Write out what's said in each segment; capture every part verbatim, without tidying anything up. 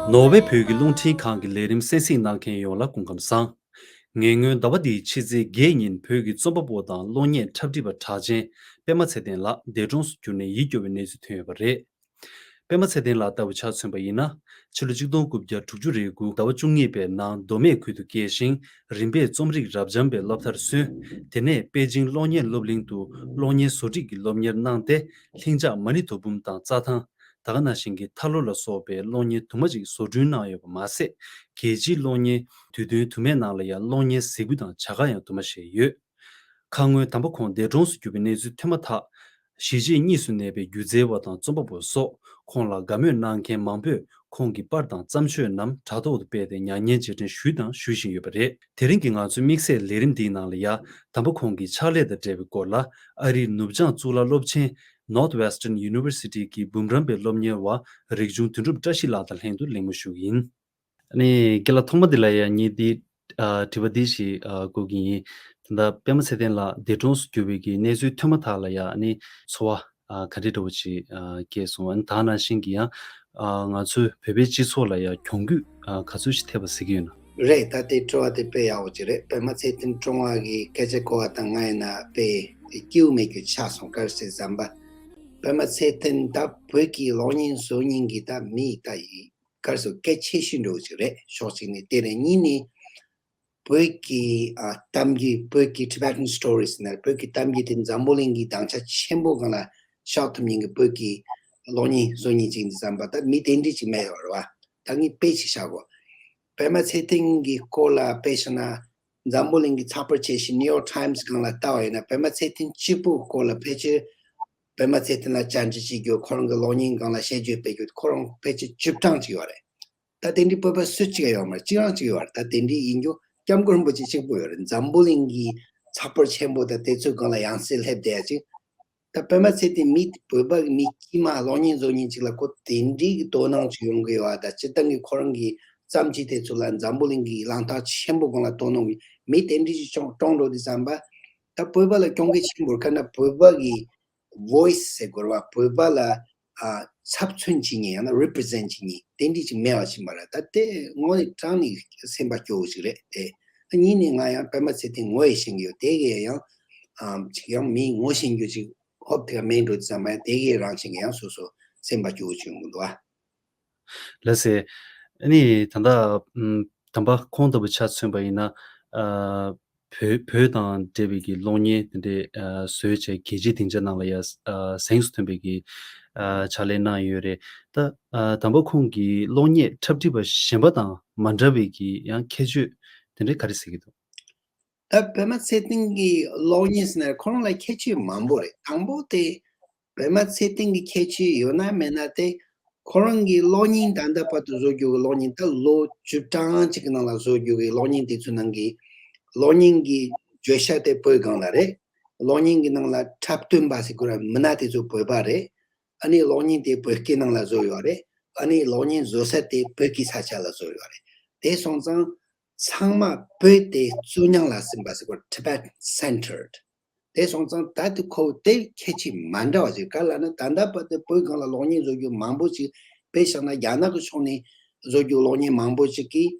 ནོར་ཝེ་བོད་ཀྱི་རླུང་འཕྲིན་ཁང་གི་ལས་རིམ་གསན་གཟིགས་གནང་མཁན་ཡོངས་ལ་སྐུ་ཁམས་བཟང་། ངས་སྔོན་ཟླ་བ་འདིའི་ཕྱི་ཚེས་བརྒྱད་ཉིན་བོད་ཀྱི་རྩོམ་པ་པོ་དང་གློག་བརྙན་འཁྲབ་ཁྲིད་པ་གྲགས་ཅན་པད་མ་ཚེ་བརྟན་ལགས་འདས་གྲོངས་སུ་གྱུར་ནས་ཡིད་སྐྱོ་བའི་གནས་ཚུལ་ཐོན་ཡོད་པ་རེད། པད་མ་ཚེ་བརྟན་ལགས་ལྟ་བུ་ཆ་མཚོན་པ་ཡིན་ན། ཕྱི་ལོ་ཆིག་སྟོང་དགུ་བརྒྱ་དྲུག་ཅུ་རེ་དགུ་ཟླ་བ་བཅུ་གཉིས་པའི་ནང་མདོ་སྨད་ཁུལ་དུ་སྐྱེས་ཤིང་། རིམ་པས་རྩོམ་རིག་རབ་འབྱམས་པའི་སློབ་མཐར་སོན། དེ་ནས་པེ་ཅིང་གློག་བརྙན་སློབ་གླིང་དུ་གློག་བརྙན་བཟོ་སྒྲིག་གི་སློབ་གཉེར་གནང་སྟེ། ལྷིང་འཇགས་མ་ཎི་དོ་འབུམ་དང་རྩྭ་ཐང་། ད་ག་ནང་བཞིན་གྱི་ཐར་ལོ་ལ་སོགས་པའི་གློག་བརྙན་དུ་མ་ཅིག་བཟོ་སྐྲུན་གནང་ཡོད་པ་མ་ཟད། རྒྱལ་སྤྱིའི་གློག་བརྙན་དུས་སྟོན་དུ་མའི་ནང་ལ་ཡང་གློག་བརྙན་གཟིགས་འབུལ་དང་བྱ་དགའ་ཡང་དུ་མ་བཞེས་ཡོད། ཁ་སྔོན་དམ་པ་ཁོང་འདས་གྲོངས་སུ་གྱུར་པའི་གནས་ཚུལ་ཐོན་མ་ཐག་གཞིས་བྱེས་གཉིས་སུ་གནས་པའི་སྒྱུ་རྩལ་བ་དང་རྩོམ་པ་པོ་སོགས་ཁོང་ལ་དགའ་མོས་གནང་མཁན་མང་པོས་ཁོང་གི་པར་དང་བརྩམས་ཆོས་རྣམས་དྲ་ཐོག་ཏུ་སྤེལ་ཏེ་མྱ་ངན་རྗེས་དྲན་ཞུས་དང་ཞུ་བཞིན་ཡོད་པ་རེད། དེ་རིང་གི་ང་ཚོའི་དམིགས་བསལ་ལས་རིམ་འདིའི་ནང་ལ་ཡང་དམ་པ་ཁོང་གི་ཕྱག་ལས་དང་འབྲེལ་བའི་སྐོར་ལ་ཨ་རིའི་ནུབ་བྱང་གཙུག་ལག་སློབ་ཆེན་Northwestern University གི་འབུམ་རམས་པའི་སློབ་གཉེར་བ་རིག་ཆུང་དོན་གྲུབ་བཀྲ་ཤིས་ལགས་དང་ལྷན་དུ་གླེང་མོལ་ཞུ་གི་ཡིན། ཨ་ནི་རྒན་ལགས་ཐོག་མ་འདི་ལ་ཡང་ངས་འདི་ཨ་དྲི་བ་འདི་ཞིག་ཨ་བཀོད་ཀྱི་ཡིན། ད་ལྟ་པད་མ་ཚེ་བརྟན་ལགས་འདས་གྲོངས་སུ་གྱུར་བའི་གི་གནས་ཚུལ་ཐོན་མ་ཐག་ལ་ཡང་ཨ་ནི་ཚོར་བ་ཨ་ག་འདྲ་འདྲ་བོ་ཅིག་ཨ་སྐྱེས་སོང་། ཨ་ནི་ད་ག་ནང་བཞིན་གྱི་ཡང་ཨ་ང་ཚོའི་བོད་པའི་སྤྱི་ཚོགས་ལ་ཡང་གྱོང་གུད་ཨ་ག་ཚོད་ཞིག་ཐེབས་པ་གཟིགས་ཀྱི་ཡོད་ན། རེད། ད་དེ་དྲི་བ་དེ་དཔེ་ཡག་པོ་ཅིག་རེད། པད་མ་ཚེ་བརྟན་བཀྲོངས་པ་གི་སྐད་ཆ་གོ་བ་དང་ང་ཡིན་ན་དཔེ་སྐྱིད་པོ་མེད་རྒྱུ་ཆགས་སོང་། ག་རེ་ཟེར་ཟམ་པ་པད་མ་ཚེ་བརྟན་ད་བོད་ཀྱི་གློག་བརྙན་བཟོ་མཁན་གྱི་ད་མི་ད་ཡིན། ག་རེ་ཟེར། གལ་ཆེ་ཤོས་འདྲ་བོ་ཅིག་རེད། ཕྱོགས་གཅིག་ནས་དེ་རེད། གཉིས་ནས་བོད་ཀྱི་ཨ་གཏམ་རྒྱུད། བོད་ཀྱི་Tibetan Stories ནས་བོད་ཀྱི་གཏམ་རྒྱུད་དེ་འཛམ་བུ་གླིང་གི་དྭངས་ཆ་ཆེན་པོ་སྒང་ལ་ཤར་ཐུབ་མཁན་གྱི་བོད་ཀྱི་གློག་བརྙན་བཟོ་མཁན་ཅིག་ཡིན་ཙང་པ་ད་མི་དེ་འདྲ་ཅིག་མེད་ཡོད་རེད་བ། ད་ངས་དཔེ་ཅིག་བཞག་གོ། པད་མ་ཚེ་བརྟན་གྱི་སྐོར་ལ་དཔེ་བཞག་ན། འཛམ་བུ་གླིང་གི་ཚགས་པར་ཆེ་ཤོས་New York Times སྒང་ལ་ལྟ་བ་ཡིན་ན་པད་མ་ཚེ་བརྟན་གཅིག་པུ་སྐོར་ལ་ཕལ་ཆེར། པད་མ་ཚེ་བརྟན་ལ་བཅར་འདྲི་བྱེད་རྒྱུ། ཁོ་རང་གི་གློག་བརྙན་སྒང་ལ་དཔྱད་བརྗོད་སྤེལ་རྒྱུ་ཁོ་རང་ཕལ་ཆེར་བཅུ་གྲངས་ཅིག་ཡོད་རེད། ད་དེ་འདྲའི་བོད་པ་སུ་གཅིག་ཡོད་མ་རེད། གཅིག་རང་གཅིག་ཡོད་རེད། ད་དེ་འདྲའི་ཡིན་རྒྱུ་སྐྱབས་མགོན་རིན་པོ་ཆེ་གཅིག་པུ་ཡོད་རེད། འཛམ་བུ་གླིང་གི་ཚགས་པར་ཆེན་པོ་དང་དེ་ཚོའི་སྒང་ལ་ཡང་སེ་སླེབས་བསྡད་ཡ་ཅིག་ད་པད་མ་ཚེ་བརྟན་མི་བོད་པ་གི་མི་དཀྱུས་མ་གློག་བརྙན་བཟོ་མཁན་ཅིག་ལ་ཁོ་དེ་འདྲའི་གི་དོ་སྣང་ཅིག་ཡོང་གི་ཡོད་ཨ། ད་སྤྱིར་བཏང་གི་ཁོ་རང་གི་བརྩམས་ཆོས་དེ་ཚོ་ལ་འཛམ་བུ་གླིང་གི་གླེང་སྟེགས་ཆེན་པོ་སྒང་ལ་དོ་སྣང་གི་མི་དེ་འདྲའི་ཅིག་བྱུང་བྱུང་འགྲོ་དུས་ཙམ་པ། ད་བོད་པ་ལ་གྱོང་གུད་ཆེན་པོ་རེད། ག་ན་བོད་པ་གི་voice ཟེར་དགོས་རེད་བ། བོད་པ་ལ་ཨ་ཚབ་མཚོན་བྱེད་མཁན་ཡང་ན་represent བྱེད་མཁན་དེ་འདྲ་ཅིག་མེད་པ་ཕྱིན་པ་རེད། ད་དེ་དངོས་གནས་དྲང་ནས་སེམས་པ་སྐྱོ་བོ་ཅིག་རེད་དེ། གཉིས་ནས་ང་ཡང་པད་མ་ཚེ་བརྟན་ངོ་ཡི་ཤེས་ཀྱི་ཡོད། དེ་གས་ཡང་ཨམ་ཅིག་ཡང་མི་ངོ་ཤེས་རྒྱུ་ཅིག་ཧོབ་དེ་ག་མེད་འགྲོ་དུས་ཙམ་པ་དེ་གས་རང་བཞིན་གྱི་ཡང་སོ་སོ་སེམས་པ་སྐྱོ་བོ་ཅིག་ཡོང་གི་འདུག་ཨ། ལགས་སེ། ཨ་ནི་ད་ལྟ་ཨམ་དམ་པ་ཁོང་ལྟ་བུ་ཆ་མཚོན་པ་ཡིན་ན། ཨ་བོད་བོད་དང་འབྲེལ་བའི་གི་གློག་བརྙན་དེ་འདྲའི་ཨ་བཟོས་བྱས་རྒྱལ་སྤྱིའི་སྡིངས་ཆ་ནང་ལ་ཡ་ཨ་གཟེངས་སུ་ཐོན་པའི་གི་ཨ་ཕྱག་ལས་གནང་ཡོད་རེད། ད་ཨ་དམ་པ་ཁོང་གི་གློག་བརྙན་འཁྲབ་ཁྲིད་པ་གཞན་པ་དང་མ་འདྲ་བའི་གི་ཡང་ཁྱད་ཆོས་དེ་འདྲའི་ག་རེ་གཟིགས་ཀྱི་འདུག་ད་པད་མ་ཚེ་བརྟན་གྱི་གློག་བརྙན་ཟེར་ན་ཁོ་རང་ལ་ཁྱད་ཆོས་མང་པོ་རེད། དང་པོ་དེ་པད་མ་ཚེ་བརྟན་གྱི་ཁྱད་ཆོས་ཡོད་ན་མེད་ན་དེ་ཁོ་རང་གི་གློག་བརྙན་ད་ལྟ་བར་དུ་བཟོ་རྒྱུ་གི་གློག་བརྙན་ད་ལོ་བཅུ་གྲངས་ཅིག་གི་ནང་ལ་བཟོ་རྒྱུ་གི་གློག་བརྙན་དེ་ཚོའི་ནང་གི་གློག་བརྙན་གྱི་བརྗོད་བྱ་དེ་བོད་སྒང་ལ་རེད། གློག་བརྙན་གྱི་ནང་ལ་འཁྲབ་སྟོན་པ་ཟེར་དགོས་ར་མི་སྣ་དེ་ཚོ་བོད་པ་རེད། ཨ་ནི་གློག་བརྙན་དེ་བོད་སྐད་ནང་ལ་བཟོ་ཡོད་རེད། ཨ་ནི་གློག་བརྙན་བཟོ་ས་དེ་བོད་ཀྱི་ས་ཆ་ལ་བཟོ་ཡོད་རེད། དེ་སོང་ཙང་ཚང་མ་བོད་དེ་གཙོ་རྐྱེན་ལ་ཟིན་པ་ཟེར་དགོས་ར། Tibet centered། དེ་སོང་ཙང་ད་དེ་ཁོ་དེ་ཁྱད་ཆོས་མ་འདྲ་བ་ཞིག་ག་ལ་ན་ད་ལྟ་བར་དུ་བོད་སྒང་ལ་གློག་བརྙན་བཟོ་རྒྱུ་མང་པོ་ཅིག་དཔེ་བཞག་ན་རྒྱ་ནག་གི་ཕྱོགས་ནས་བཟོ་རྒྱུ་གློག་བརྙན་མང་པོ་ཅིག་གིས་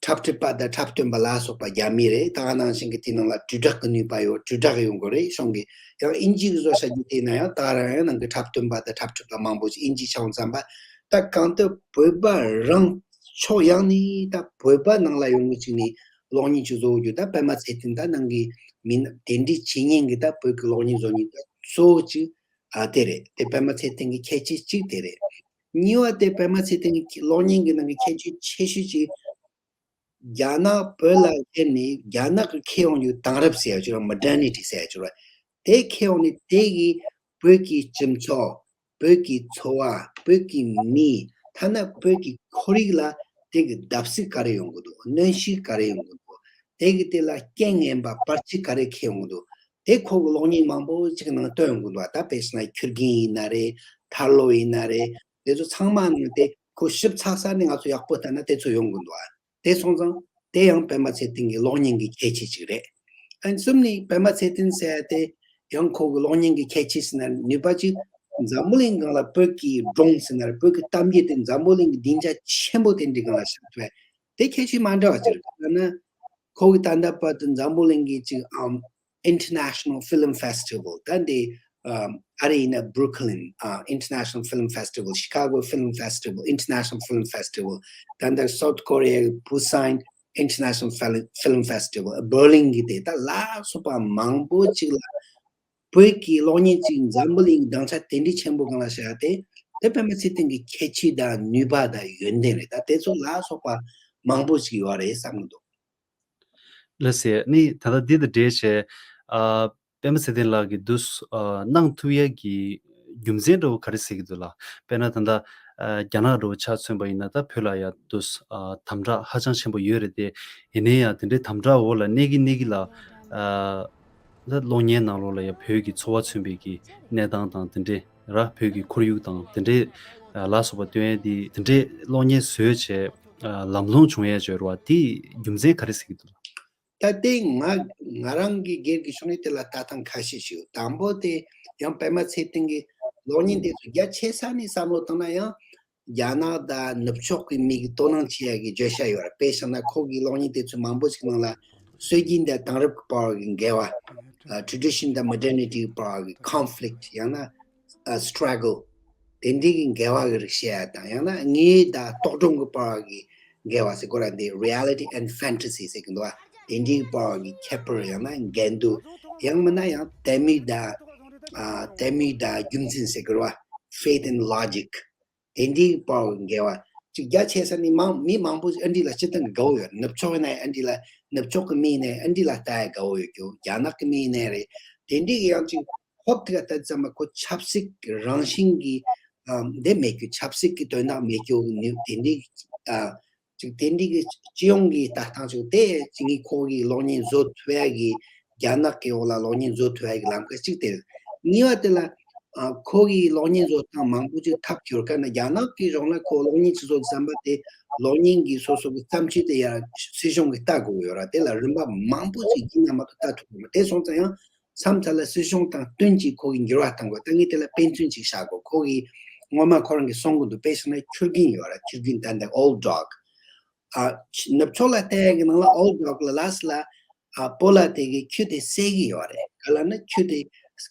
འཁྲབ་ཁྲིད་པ་དང་འཁྲབ་སྟོན་པ་ལ་སོགས་པ་རྒྱ་མི་རེད། ད་ག་ནང་བཞིན་གྱི་དེ་ནང་ལ་དྲིལ་བསྒྲགས་ཀྱི་ནུས་པ་ཡོད། དྲིལ་བསྒྲགས་ཡོང་དགོས་རེད་གཞུང་གིས། ཡང་ཨིན་ཇི་གི་བཟོ་བྱ་རྒྱུ་དེ་ན་ཡང་ད་ག་རང་ཡང་ནང་གི་འཁྲབ་སྟོན་པ་དང་འཁྲབ་ཁྲིད་པ་མང་པོ་ཅིག་ཨིན་ཇི་ཆ་བོ་ཙམ་པ། ད་གང་ལྟར་བོད་པ་རང་ཕྱོགས་ཡང་ནས་ད་བོད་པ་ནང་ལ་ཡོང་གི་ཅིག་ནས་གློག་བརྙན་ཅིག་བཟོ་རྒྱུ། ད་པད་མ་ཚེ་བརྟན་ད་ནང་གི་མི་སྣ་དེ་འདྲའི་བྱེད་མཁན་གྱི་ད་བོད་ཀྱི་གློག་བརྙན་བཟོ་མཁན་ད་གཙོ་བོ་ཅིག་ཨ་དེ་རེད། དེ་པད་མ་ཚེ་བརྟན་གྱི་ཁྱད་ཆོས་གཅིག་དེ་རེད། གཉིས་པ་དེ་པད་མ་ཚེ་བརྟན་གྱི་གློག་བརྙན་གྱི་ནང་གི་ཁྱད་ཆོས་ཆེ་ཤོས་ཅིག་རྒྱ་ནག་བོད་ལ་སླེབས་ནས་རྒྱ་ནག་གི་ཁྱེར་ཡོང་རྒྱུ་དེང་རབས་ཟེར་ཡ་ཅིག་ར། Modernity ཟེར་ཡ་ཅིག་ར། དེ་ཁྱེར་ཡོང་ནས་དེ་གིས་བོད་ཀྱི་སྤྱི་ཚོགས། བོད་ཀྱི་འཚོ་བ། བོད་ཀྱི་མི། ཐ་ན་བོད་ཀྱི་ཁོར་ཡུག་ལ་དེ་གི་བརྡབ་གསིག་ག་རེ་ཡོང་གི་འདུག་གནོན་ཤུགས་ག་རེ་ཡོང་གི་འདུག་དེ་གི་དེ་ལ་རྐྱེན་ངན་པ་བར་ཆད་ག་རེ་འཁྱེར་ཡོང་གི་འདུག་དེ་ཁོ་གི་གློག་བརྙན་མང་པོ་ཅིག་ནང་སྟོན་ཡོང་གི་འདུག་ད་དཔེར་ན་ཁྱི་རྒན་ཡིན་ན་རེད། ཐར་ལོ་ཡིན་ན་རེད། དེ་ཚོ་ཚང་མ་ནང་དེ་ཁོ་ཞིབ་ཚགས་ཚགས་ནས་ང་ཚོ་ཡག་པོ་ལྟ་ན་དེ་ཚོ་ཡོང་གི་འདུག་དེ་སོང་ཙང་དེ་ཡང་པད་མ་ཚེ་བརྟན་གྱི་གློག་བརྙན་གྱི་ཁྱད་ཆོས་ཅིག་རེད། ཨ་ནི་གསུམ་ནི་པད་མ་ཚེ་བརྟན་ཟེར་ཡ་དེ་ཡང་ཁོ་གི་གློག་བརྙན་གྱི་ཁྱད་ཆོས་ཟེར་ན་ནུས་པ་ཅིག་ འཛམ་བུ་གླིང་སྒང་ལ་བོད་ཀྱི་སྒྲུང་ཟེར་ན་རེད། བོད་ཀྱི་གཏམ་རྒྱུད་དེ་འཛམ་བུ་གླིང་གི་སྡིངས་ཆ་ཆེན་པོ་དེ་འདྲའི་སྒང་ལ་བཞག་ཐུབ་པས། དེ་ཁྱད་ཆོས་མ་འདྲ་བ་ཅིག་རེད། ད་ནི་ཁོ་གི་ད་ལྟ་བར་དུ་འཛམ་བུ་གླིང་གི་ཅིག་ཨམ། International Film Festival ད་འདི་ཨམ། ཨ་རི་ཡིན་ན་Brooklyn ཨ། International Film Festival, Chicago Film Festival, International Film Festival ད་ལྟ་South Korea གི་Busan International Film Festival, Berlin གི་དེ་ད་ལ་སོགས་པ་མང་པོ་ཅིག་ལ་བོད་ཀྱི་གློག་བརྙན་ཅིག་འཛམ་བུ་གླིང་གདངས་ཆ་དེ་འདྲའི་ཆེན་པོ་སྒང་ལ་བཞག་སྟེ། དེ་པད་མ་ཚེ་བརྟན་གྱི་ཁྱད་ཆོས་དང་ནུས་པ་དང་ཡོན་ཏན་རེད། ད་དེ་ཚོ་ལ་སོགས་པ་མང་པོ་ཞིག་ཡོད་རེད་བསམ་གྱི་འདུག་ལགས་སེ། ནི་ད་ལྟ་འདི་དང་འབྲེལ་བྱས། ཨ། པད་མ་ཚེ་བརྟན་ལགས་ཀྱིས་འདུག་ཨ། གནང་ཐུབ་ཡས་ཀྱི་རྒྱུ་མཚན་འདྲ་བོ་ག་རེ་ཟེར་གྱི་འདུག་ལགས། དཔེར་ན་ད་ལྟ་ཨ། རྒྱ་ནག་འདྲ་བོ་ཆ་མཚོན་པ་ཡིན་ན། ད་བོད་ལ་ཡ་འདུག་ཨ། དམ་དྲག་ཧ་ཅང་ཆེན་པོ་ཡོད་རེད་དེ། ཡིན་ནའི་ཡང་དེ་འདྲའི་དམ་དྲག་འོག་ལ་གནས་ཀྱི་གནས་ཀྱི་ལ། ཨ། ད་གློག་བརྙན་ནང་ལོགས་ལ་ཡང་བོད་ཀྱི་འཚོ་བ་མཚོན་པའི་གི་གནས་སྟངས་དང་དེ་འདྲའི་ར། བོད་ཀྱི་ཁོར་ཡུག་དང་དེ་འདྲའི་ལ་སོགས་པ་སྟོན་ཡས་དེ། དེ་འདྲའི་གློག་བརྙན་བཟོས་བྱས་ལམ་ལྷོང་བྱུང་ཡས་བྱས་ར་བ་དེ་རྒྱུ་མཚན་ག་རེ་ཟེར་གྱི་འདུག་ད་ལྟའི་ང་ང་རང་གི་སྒེར་གྱི་ཕྱོགས་ནས་དེ་ལ་ལྟ་སྟངས་ཁ་ཤས་ཤིག་ཡོད། དང་པོ་དེ་ཡང་པད་མ་ཚེ་བརྟན་གྱི་གློག་བརྙན་དེ་ཚོ་རྒྱ་ཆེ་ས་ནས་བསམ་བློ་བཏང་ན་ཡང་། རྒྱ་ནག་དང་ནུབ་ཕྱོགས་ཀྱི་མི་གི་དོ་སྣང་བྱེད་ཡ་གི་བརྗོད་བྱ་ཡོད་རེད། དཔེ་བཞག་ན་ཁོ་གི་གློག་བརྙན་དེ་ཚོའི་མང་པོ་ཞིག་ནང་ལ་སྲོལ་རྒྱུན་དང་དེང་རབས་ཀྱི་བར་གྱི་འགལ་བ། ཨ། tradition དང་modernity གི་བར་གྱི་conflict ཡང་ན་ཨ། struggle དེ་འདྲའི་གི་འགལ་བ་གི་རིགས་བཤད་ཡ་དང་། ཡང་ན་དངོས་དང་རྟོག་སྒྲུང་གི་བར་གྱི་འགལ་བ་ཟེར་དགོས་ར། འདི་reality and fantasy ཟེར་གི་འདུག་བ། དེ་འདྲའི་གི་བར་གྱི་ཁྱད་པར། ཡང་ན་འགལ་འདུ། ཡང་མིན་ན་ཡང་ལྡེ་མིག་དང་། ཨ། ལྡེ་མིག་དང་རྒྱུ་མཚན་ཟེར་དགོས་ར། faith and logic དེ་འདྲའི་བར་འགལ་བ་ཅིག་རྒྱ་ཆེ་ས་ནས་མང་མི་མང་པོ་ཞིག་ཨ་འདི་ལ་སྤྱིར་བཏང་གི་དགའ་བོ་ཡོད། ནུབ་ཕྱོགས་ཡིན་ན་ཨ་འདི་ལ། ནུབ་ཕྱོགས་ཀྱི་མི་ཡིན་ན་ཨ་འདི་ལ་ལྟ་ཡ་དགའ་བོ་ཡོད་རྒྱུ། རྒྱ་ནག་གི་མི་ཡིན་ན་རེད། དེ་འདྲའི་ཡང་ཅིག་ཧོབ་ཏེ་ལྟ་ཙམ་པ་ཁོ་ཆབ་སྲིད་ཀྱི་རང་བཞིན་གྱི་ཨ་འདི་མེད་རྒྱུ། ཆབ་སྲིད་ཀྱི་དོན་དག་མེད་རྒྱུ་གི་ནུས་དེ་འདྲའི་ཨ། ཅིག་དེ་འདྲའི་གི་སྤྱི་ཡོངས་ཀྱི་ལྟ་སྟངས་ཅིག་དེ་ཅིག་ངས་ཁོ་གི་གློག་བརྙན་བཟོ་ཐུབ་ཡ་གི། རྒྱ་ནག་གི་འོག་ལ་གློག་བརྙན་བཟོ་ཐུབ་ཡ་གི་ལམ་ཁ་གཅིག་དེ་རེད། གཉིས་པ་དེ་ལ་ཨ། ཁོ་གི་གློག་བརྙན་བཟོ་སྟངས་མང་པོ་ཅིག་ཐབས་སྐྱོ་ར། ག་ན་རྒྱ་ནག་གི་གཞུང་ལ་ཁོ་གློག་བརྙན་ཅིག་བཟོ་བསམ་པ་དེ་གློག་བརྙན་གྱི་སོ་སོ་གི་བརྩམས་ཆོས་དེ་ཡར་སྲིད་གཞུང་གིས་ལྟ་དགོས་ཡོད་ར། དེ་ལ་རིམ་པ་མང་པོ་ཅིག་བརྒྱུད་ན་མ་གཏོགས་ལྟ་ཐུབ་ཀྱི་མ་རེད། དེ་སོང་ཙང་ཡང་མཚམས་མཚམས་ལ་སྲིད་གཞུང་དང་བསྟུན་གྱིས་ཁོ་གི་འགྱུར་བ་གཏང་དགོས། ད་ངས་དེ་ལ་དཔེ་མཚོན་ཅིག་བཞག་དགོས། ཁོ་གི་སྔོན་མ་ཁོ་རང་གིས་གསུང་གི་འདུག་དཔེ་བཞག་ན་ཁྱི་རྒན་ཡོད་ར། ཁྱི་རྒན་ད་ལྟ་old dog ཨ། ནུབ་ཕྱོགས་ལ་བལྟ་ཡ་གི་ནང་ལ་old dog ལ་ལ་སི་ལ། ཨ། སྤོ་ལགས་དེ་གིས་ཁྱི་དེ་བསད་ཀྱི་ཡོད་རེད། ག་ལ་ན་ཁྱི་དེ་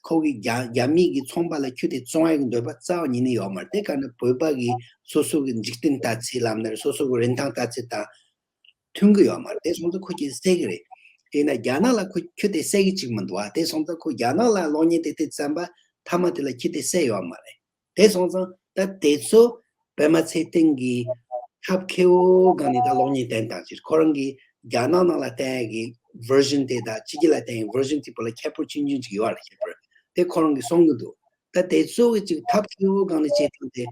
ཁོ་གི་རྒྱ་རྒྱ་མི་གི་ཚོང་པ་ལ་ཁྱི་དེ་བཙོང་ཡ་གི་འདོད་པ་རྩ་བ་ཉིད་ནས་ཡོད་མ་རེད། དེ་ག་ན་བོད་པ་གི་སོ་སོ་གི་འཇིག་རྟེན་ལྟ་ཚུལ་ལབ་ན་རེད། སོ་སོ་གི་རིན་ཐང་ལྟ་ཚུལ་དང་མཐུན་གི་ཡོད་མ་རེད། དེ་སོང་ཙང་ཁོ་ཁྱི་བསད་ཀྱི་རེད། དེས་ན་རྒྱ་ནག་ལ་ཁོ་ཁྱི་དེ་བསད་ཀྱི་ཅིག་མི་འདུག་ཨ། དེ་སོང་ཙང་ཁོ་རྒྱ་ནག་ལ་གློག་བརྙན་དེ་བལྟས་ཙམ་པ་མཐའ་མ་དེ་ལ་ཁྱི་དེ་བསད་ཡོད་མ་རེད། དེ་སོང་ཙང་ད་དེ་ཚོ་པད་མ་ཚེ་བརྟན་གྱིས་ཐབས་མཁས་པོ་སྒང་ནས་ད་གློག་བརྙན་བསྟན་བཏང་ཕྱིར། ཁོ་རང་གིས་རྒྱ་ནག་ནང་ལ་བསྟན་ཡ་གི་version དེ་དང་ཕྱི་རྒྱལ་ལ་བསྟན་ཡ་version དེ་བོ་ལ་ཁྱད་པར་ཆུང་ཆུང་ཅིག་ཡོད་རེད། ཁྱད་པར་དེ་ཁོ་རང་གིས་གསུང་གི་འདུག་ད་དེ་ཚོ་གི་ཅིག་ཐབས་མཁས་པོ་སྒང་ནས་བྱེད་སྟངས་དེ་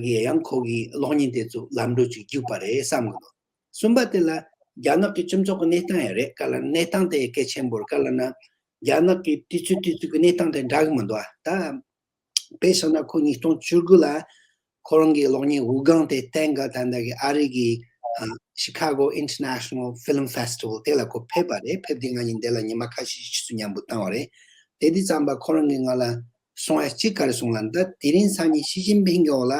གིས་ཡང་ཁོ་གི་གློག་བརྙན་དེ་ཚོ་ལམ་འགྲོ་ཅིག་རྒྱུག་པ་རེད་བསམ་གི་འདུག་གསུམ་པ་དེ་ལ་རྒྱ་ནག་གི་སྤྱི་ཚོགས་ཀྱི་གནས་སྟངས་ཡང་རེད། ག་ལ་ན་གནས་སྟངས་དེ་གལ་ཆེན་པོ་རེད། ག་ལ་ན་རྒྱ་ནག་གི་དུས་ཚོད་དུས་ཚོད་ཀྱི་གནས་སྟངས་དེ་འདྲ་གི་མི་འདུག་ཨ། ད་དཔེ་བཞག་ན་ཁོ་ཉིས་སྟོང་བཅུ་དགུ་ལ་ཁོ་རང་གི་གློག་བརྙན་འུར་སྒང་དེ་བསྟན་ག་ད་ལྟ་གི་ཨ་རི་གི་ཨ། Chicago International Film Festival དེ་ལ་ཁོ་ཕེབས་པ་རེད། ཕེབས་དུས་ང་གཉིས་འདི་ལ་ཉི་མ་ཁ་ཤས་ཕྱིས་སུ་མཉམ་པོ་བཏང་བ་རེད། དེ་དུས་ཙམ་པ་ཁོ་རང་གིས་ང་ལ་གསུང་ཡ་གཅིག་ག་རེ་གསུངས་ལབ་ན། ད་དེ་རིང་སང་ཉིན་ཞི་ཅིན་ཕིང་གི་འོག་ལ་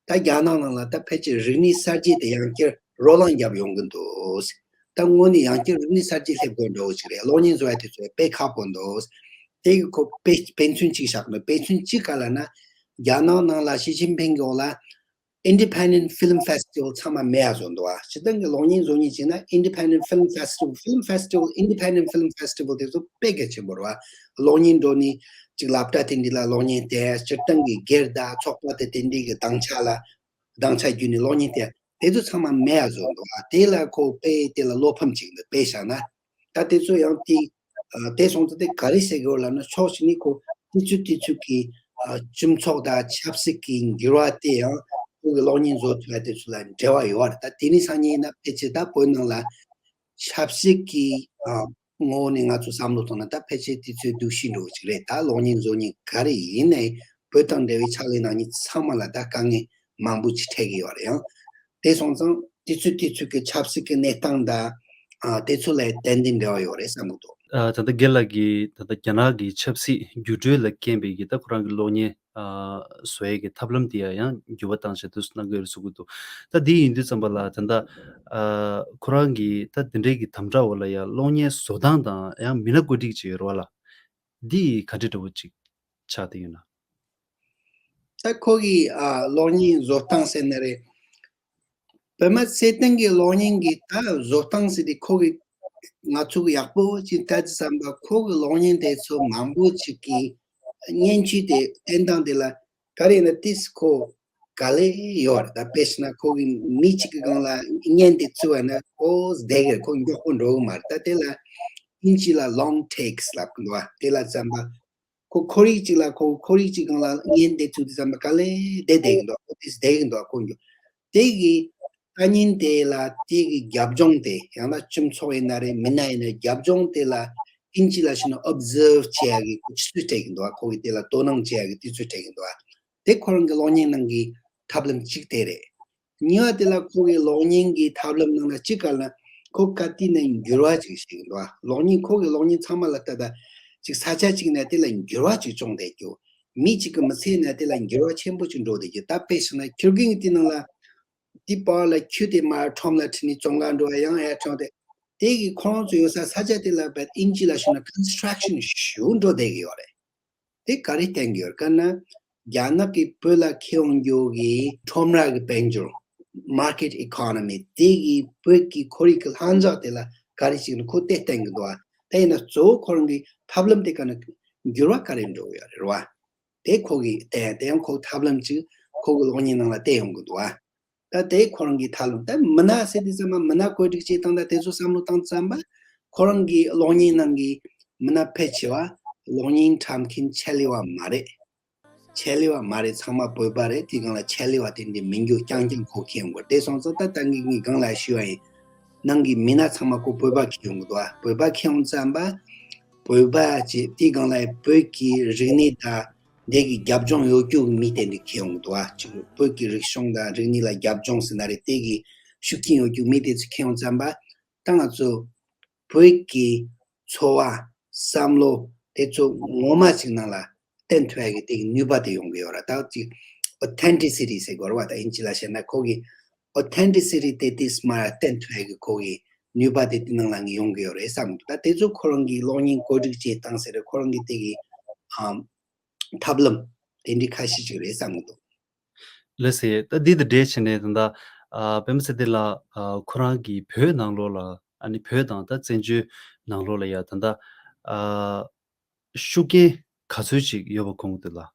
ད་རྒྱ་ནག་ནང་ལ་ད་ཕལ་ཆེར་རིག་གནས་གསར་བརྗེ་དེ་ཡང་བསྐྱར་རོ་ལངས་བརྒྱབ་ཡོང་གི་འདུག་ད་དངོས་གནས་ཡང་བསྐྱར་རིག་གནས་གསར་བརྗེ་སླེབས་དགོས་འདྲ་བོ་ཞིག་རེད། གློག་བརྙན་བཟོ་ཡ་དེ་ཚོ་དཔེ་ཁག་པོ་འདུག་དེ་གི་ཁོ་དཔེ་དཔེ་མཚོན་གཅིག་བཞག་ན། དཔེ་མཚོན་གཅིག་ག་ལབ་ན། རྒྱ་ནག་ནང་ལ་ཞི་ཅིན་ཕིང་གི་འོག་ལ་Independent Film Festival ཚང་མ་མེད་ཡ་བཟོ་འདུག་ཨ། སྤྱིར་བཏང་གི་གློག་བརྙན་བཟོ་མཁན་བྱས་ན་Independent Film Festival, Film Festival, Independent Film Festival དེ་ཚོ་དཔེ་གལ་ཆེན་པོ་རེད་བ། གློག་བརྙན་འགྲོ་ནས་ཅིག་སློབ་གྲྭ་དེ་འདྲ་ལ་གློག་བརྙན་བལྟས། སྤྱིར་བཏང་གི་སྒེར་དང་ཚོགས་པ་དེ་དེ་འདྲ་གི་སྡིངས་ཆ་ལ་སྡིངས་ཆ་བརྒྱུད་ནས་གློག་བརྙན་བལྟས། དེ་ཚོ་ཚང་མ་མེད་ཡ་བཟོ་འདུག་ཨ། དེ་ལ་ཁོ་དཔེ་དེ་ལ་བློ་ཕམ་ཅིག་འདུག་དཔེ་བཞག་ན། ད་དེ་ཚོ་ཡང་དེ་ཨ། དེ་སོང་ཙང་དེ་ག་རེ་ཟེར་དགོས་ལབ་ན། ཕྱོགས་གཅིག་ནས་ཁོ་དུས་ཚོད་དུས་ཚོད་ཀྱི་ཨ། སྤྱི་ཚོགས་དང་ཆབ་སྲིད་ཀྱི་འགྱུར་བ་དེ་ཡང་ཁོ་གི་གློག་བརྙན་བཟོ་ཐུབ་ཡ་དེ་ཚོ་ལ་འབྲེལ་བ་ཡོད་རེད། ད་དེ་རིང་སང་ཉིན་ཡིན་ན་ཕལ་ཆེར་ད་བོད་ནང་ལ་ཆབ་སྲིད་ཀྱི་ཨ། ངོ་བོ་ནས་ང་ཚོ་བསམ་བློ་བཏང་ན་ད་ཕལ་ཆེར་དུས་ཚོད་སྡུག་ཤོས་འདྲ་བོ་ཅིག་རེད། ད་གློག་བརྙན་བཟོ་མཁན་ག་རེ་ཡིན་ནའི་བོད་དང་འབྲེལ་བའི་ཕྱག་ལས་གནང་མཁན་ཚང་མ་ལ་ད་དཀའ་ངལ་མང་པོ་ཅིག་འཕྲད་ཀྱི་ཡོད་རེད། ཡང་དེ་སོང་ཙང་དུས་ཚོད་དུས་ཚོད་ཀྱི་ཆབ་སྲིད་ཀྱི་གནས་སྟངས་དང་ཨ། དེ་ཚོ་ལ་ཏན་ཏན་འབྲེལ་བ་ཡོད་རེད་བསམ་གྱི་འདུག་ཨ་ད་ལྟ་རྒན་ལགས་ཀྱིས་ད་ལྟ་རྒྱ་ནག་གི་ཆབ་སྲིད་འགྱུར་འགྲོས་ལ་རྐྱེན་པས་ཀྱི་ད་ཁོ་རང་གི་གློག་བརྙན་ཨ་བཟོ་ཡས་ཀྱི་ཐབས་ལམ་དེ་ཡང་ཡང་འགྱུར་བ་བཏང་བྱས་དུས་སུ་གནང་གི་ཡོད་རེད་གསུང་གི་འདུག་ད་འདི་ཡིན་དུས་ཙམ་པ་ལ་ད་ལྟ་ཨ་ཁོ་རང་གི་ད་དེ་འདྲའི་གི་དམ་དྲག་འོག་ལ་ཡང་གློག་བརྙན་བཟོ་སྟངས་དང་ཡང་མི་སྣ་བཀོད་སྒྲིག་བྱས་ཡོད་རེད་བ་ལ། འདི་ག་འདྲ་འདྲ་བོ་ཅིག་ཆགས་བསྡད་ཡོད་ན། ད་ཁོ་གི་ཨ་གློག་བརྙན་བཟོ་སྟངས་ཟེར་ན་རེད། པད་མ་ཚེ་བརྟན་གྱི་གློག་བརྙན་གྱི་ད་བཟོ་སྟངས་ཟེར་དེ་ཁོ་གི་ང་ཚོ་གི་ཡག་པོ་ཅིག་ལྟ་ཙམ་པ་ཁོ་གི་གློག་བརྙན་དེ་ཚོ་མང་པོ་ཅིག་གི་སྙན་ཆུ་དེ་བསྟན་སྟངས་དེ་ལ་ག་རེ་ཡིན་ན་ཏིས་ཁོ་ག་ལེ་ཡོད་རེད། ད་དཔེ་བྱས་ན་ཁོ་གི་མི་གཅིག་གི་སྒང་ལ་བརྙན་དེ་བཙུགས་པ་ན་ཁོ་བསྡད་གི་ཁོ་མགྱོགས་པོ་འགྲོ་གི་མ་རེད། ད་དེ་ལ་ཨིན་ཇི་ལ་long takes ལབ་གི་འདུག་བ། དེ་ལ་ཙམ་པ་ཁོ་ཁོར་ཡུག་ཅིག་ལ་ཁོ་ཁོར་ཡུག་ཅིག་སྒང་ལ་བརྙན་དེ་བཙུགས་དུས་ཙམ་པ་ག་ལེ་བསྡད་བསྡད་གི་འདུག་ཁོ་དེ་བསྡད་གི་འདུག་ཁོ་མགྱོགས། དེ་གི་ལྟ་ཉན་དེ་ལ་དེ་གི་རྒྱབ་ལྗོངས་དེ་ཡང་ན་སྤྱི་ཚོགས་ཡིན་ན་རེད་མི་སྣ་ཡིན་ན་རྒྱབ་ལྗོངས་དེ་ལ་ཨིན་ཇི་ལ་ཞུ་ན་observe བྱེད་ཡ་གི་ཁོ་ཆུ་ཚོད་སྤྲད་གི་འདུག་ཁོ་གི་དེ་ལ་དོ་སྣང་བྱེད་ཡ་གི་དུས་ཚོད་སྤྲད་གི་འདུག་དེ་ཁོ་རང་གི་གློག་བརྙན་ནང་གི་ཐབས་ལམ་གཅིག་དེ་རེད། གཉིས་པ་དེ་ལ་ཁོ་གི་གློག་བརྙན་གྱི་ཐབས་ལམ་ནང་ལ་གཅིག་ག་ལ་ཁོ་ག་དུས་ནས་འགྱུར་བ་ཅིག་ཞིག་འདུག་གློག་བརྙན་ཁོ་གི་གློག་བརྙན་ཚང་མ་ལ་ལྟ་ད་ཅིག་ས་ཆ་གཅིག་ནས་དེ་ལ་འགྱུར་བ་ཅིག་བྱུང་བསྡད་རྒྱུ། མི་གཅིག་གི་མི་ཚེ་ནས་དེ་ལ་འགྱུར་བ་ཆེན་པོ་ཅིག་འགྲོ་བསྡད་རྒྱུ། ད་དཔེ་བཞག་ན་ཁྱོད་རྒན་གྱི་དེ་ནང་ལ་དེ་པར་ལ་ཁྱོད་དེ་མར་ཁྲོམ་ལ་ཁྲིད་ནས་བཙོང་ག་འགྲོ་བ་ཡང་ཡར་ཁྲོམ་དེ་དེ་གི་ཁོ་རང་ཚོ་ཡོད་ས་ས་ཆ་དེ་ལ་བས་ཨིན་ཇི་ལ་ཞུ་ན་construction ཞུ་འགྲོ་བསྡད་ཀྱི་ཡོད་རེད། དེ་ག་རེ་བསྟན་གྱི་ཡོད་ག་ན། རྒྱ་ནག་གིས་བོད་ལ་ཁྱེར་ཡོང་རྒྱུ་གི་ཁྲོམ་ར་གི་དཔལ་འབྱོར། Market economy དེ་གི་བོད་ཀྱི་ཁོར་ཡུག་གི་ལྷིང་འཇགས་དེ་ལ་ག་རེ་བྱེད་ཀྱི་ཁོ་དེ་བསྟན་གྱི་འདུག་བ། དེ་ཡིན་ན་གཙོ་བོ་ཁོ་རང་གི་ཐབས་ལམ་དེ་ག་ན་འགྱུར་བ་ག་རེ་འགྲོ་གི་ཡོད་རེད་བ། དེ་ཁོ་གི་བསྟན་དེ་ཡང་ཁོ་ཐབས་ལམ་ཅིག་ཁོ་གི་གློག་བརྙན་ནང་ལ་བསྟན་ཡོང་གི་འདུག་བ། ད་དེ་ཁོ་རང་གི་ཐབས་ལམ་ད་མི་སྣ་ཟེར་དུས་ཙམ་པ་མི་སྣ་བཀོད་སྒྲིག་བྱེད་སྟངས་ད་དེ་ཚོ་བསམ་བློ་བཏང་ཙམ་པ་ཁོ་རང་གི་གློག་བརྙན་ནང་གི་མི་སྣ་ཕལ་ཆེ་བ་གློག་བརྙན་འཁྲབ་མཁན་ཆེད་ལས་པ་མ་རེད། ཆེད་ལས་པ་མ་རེད། ཚང་མ་བོད་པ་རེད། དེ་སྒང་ལ་ཆེད་ལས་པ་དེ་འདྲའི་མི་འགྱུར་རྐྱང་རྐྱང་ཁོ་ཁྱེར་ཡོང་དགོས་དེ་སོང་ཙང་ད་ད་ངས་ངའི་སྒང་ལ་ཞུས་པ་ཡིན། ནང་གི་མི་སྣ་ཚང་མ་ཁོ་བོད་པ་ཁྱེར་ཡོང་གི་འདུག་ཨ། བོད་པ་ཁྱེར་ཡོང་ཙམ་པ་བོད་པ་ཅེས་དེ་སྒང་ལ་བོད་ཀྱི་རིག་གནས་དང་། འདི་གི་རྒྱབ་ལྗོངས་ཡོད་རྒྱུ་མི་དེ་འདི་ཁྱེར་ཡོང་གི་འདུག་ཨ། ཅིག་བོད་ཀྱི་རིག་གཞུང་དང་རིག་གནས་ལ་རྒྱབ་ལྗོངས་ཟེར་ན་རེད། དེ་གི་ཤུགས་རྐྱེན་ཡོད་རྒྱུ་མི་དེ་ཚོ་ཁྱེར་ཡོང་ཙམ་པ་ད་ང་ཚོ་བོད་ཀྱི་འཚོ་བ་བསམ་བློ་དེ་ཚོ་ངོ་མ་ཅིག་ནང་ལ་བསྟན་ཐུབ་ཡ་གི་དེ་གི་ནུས་པ་དེ་ཡོང་གི་ཡོད་ར། ད་ཅིག་authenticity ཟེར་དགོས་ར་བ། ད་ཨིན་ཇི་ལ་བཤད་ན་ཁོ་གི་authenticity དེ་དེ་སྨ་ར་བསྟན་ཐུབ་ཡ་གི་ཁོ་གི་ནུས་པ་དེ་དེ་ནང་ལ་ངས་ཡོང་གི་ཡོད་རེད་བསམ་གི་འདུག་ད་དེ་ཚོ་ཁོ་རང་གི་གློག་བརྙན་བཀོད་སྒྲིག་བྱེད་སྟངས་ཟེར་རེད། ཁོ་རང་གི་དེ་གི་ཨམ། ཐབས་ལམ་དེ་འདྲའི་ཁ་ཤས་ཅིག་རེད་བསམ་གི་འདུག་ལགས་སེ། ད་འདི་དང་འབྲེལ་བྱས་ནས་ད་ལྟ་ཨ་པད་མ་ཚེ་བརྟན་ལགས་ཨ་ཁོ་རང་གིས་བོད་ནང་ལོགས་ལ་ཨ་ནི་བོད་དང་ད་བཙན་བྱོལ་ནང་ལོགས་ལ་ཡ་ད་ལྟ་ཨ་ཤུགས་རྐྱེན་ག་ཚོད་ཅིག་ཡོད་པ་མཁོང་གི་འདུག་ལགས།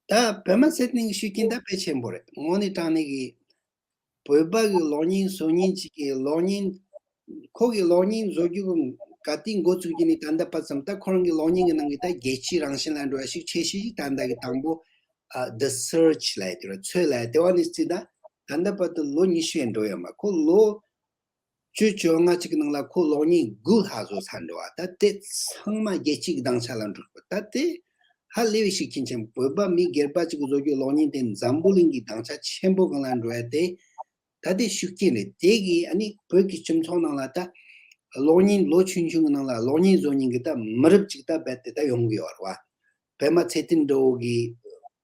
ད་པད་མ་ཚེ་བརྟན་གྱི་ཤུགས་རྐྱེན་ད་དཔེ་ཆེན་པོ་རེད། དངོས་གནས་དྲང་གནས་ཀྱི་བོད་པ་གི་གློག་བརྙན་བཟོ་མཁན་ཅིག་གིས་གློག་བརྙན། ཁོ་གི་གློག་བརྙན་བཟོ་རྒྱུ་གི་ག་དུས་འགོ་བཙུགས་རྒྱུ་ནས་ད་ལྟ་བར་ཙམ་ད་ཁོ་རང་གི་གློག་བརྙན་གི་ནང་གི་ད་རྒྱལ་སྤྱིའི་རང་བཞིན་ལ་འགྲོ་བ་ཞིག་ཆེ་ཤོས་ཤིག་ད་ལྟ་གི་དང་པོ་ཨ་The Search ལབ་ཡ་དེ་རེད། འཚོལ་ལབ་ཡ་དེ་བ་ནས་བརྩིས་ན་ད་ལྟ་བར་དུ་ལོ་ཉི་ཤུ་ཡན་འགྲོ་ཡོད་མ། ཁོ་ལོ་བཅུ་བཅོ་ལྔ་ཅིག་གི་ནང་ལ་ཁོ་གློག་བརྙན་དགུ་ལྷག་བཟོ་ཚར་འགྲོ་བ། ད་དེ་ཚང་མ་རྒྱལ་སྤྱི་གི་དྭངས་ཆ་ལ་འགྲོ་བ། ད་དེ་ཧ་ལས་པའི་ཤུགས་རྐྱེན་ཆེན་པོ། བོད་པ་མི་སྒེར་པ་ཅིག་གི་བཟོ་རྒྱུ་གློག་བརྙན་དེ་འཛམ་བུ་གླིང་གི་དྭངས་ཆ་ཆེན་པོ་སྒང་ལ་འགྲོ་ཡ་དེ། ད་དེ་ཤུགས་རྐྱེན་རེད། དེ་གིས་ཨ་ནི་བོད་ཀྱི་སྤྱི་ཚོགས་ནང་ལ་ད་གློག་བརྙན་ལོ་ཆུང་ཆུང་གི་ནང་ལ་གློག་བརྙན་བཟོ་མཁན་གྱི་ད་མི་རབས་ཅིག་ད་རྦད་དེ་ད་ཡོང་གི་ཡོད་རེད་བ། པད་མ་ཚེ་བརྟན་འདྲ་བོ་གི་